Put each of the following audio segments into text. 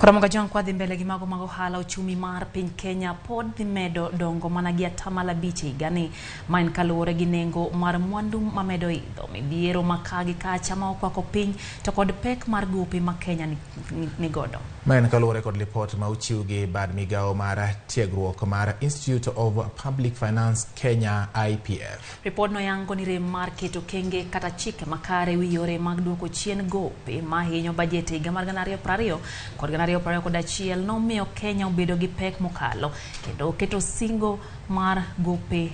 Koro Jong kwadhi mbele gi mago mag ohala ochumi mar piny Kenya pod dhi medo dongo mana gi 5% e higani. Ma en kaluwore gi nengo mar mwandu mamedo idho, midhiero ma ka gi kacha ma okwako piny to kod pek mar gope ma Kenya ni godo. Ma en kaluwore kod lipot ma ochiw gi bad migawo mar tiegruok mar Institute of Public Finance Kenya IPF. Ripodno yango ni rem mar keto kenge kata chike makare wi yore mag duoko chien gope ma hinyo bajet e higa mar 2020 kod 2021 nomiyo Kenya obedo gi pek mokalo kendo keto singo mar gope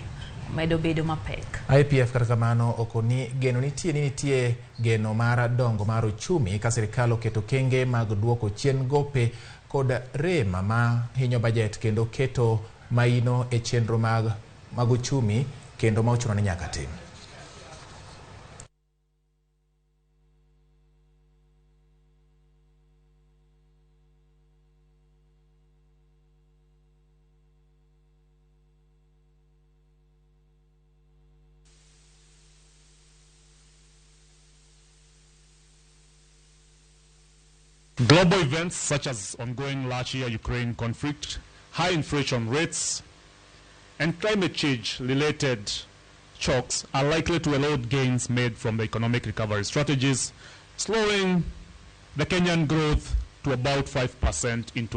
medo bedo mapek. IPF kata kamano okoni geno nitie ni nitie geno mar dongo mar ochumi ka sirikal oketo kenge mag duoko chien gope kod rem ma hinyo bajet kendo keto maino e chenro mag ochumi kendo ma ochuno ni nyaka tim. Global events such as ongoing Russia-Ukraine conflict, high inflation rates, and climate change-related shocks are likely to erode gains made from the economic recovery strategies, slowing the Kenyan growth to about 5% in 2020.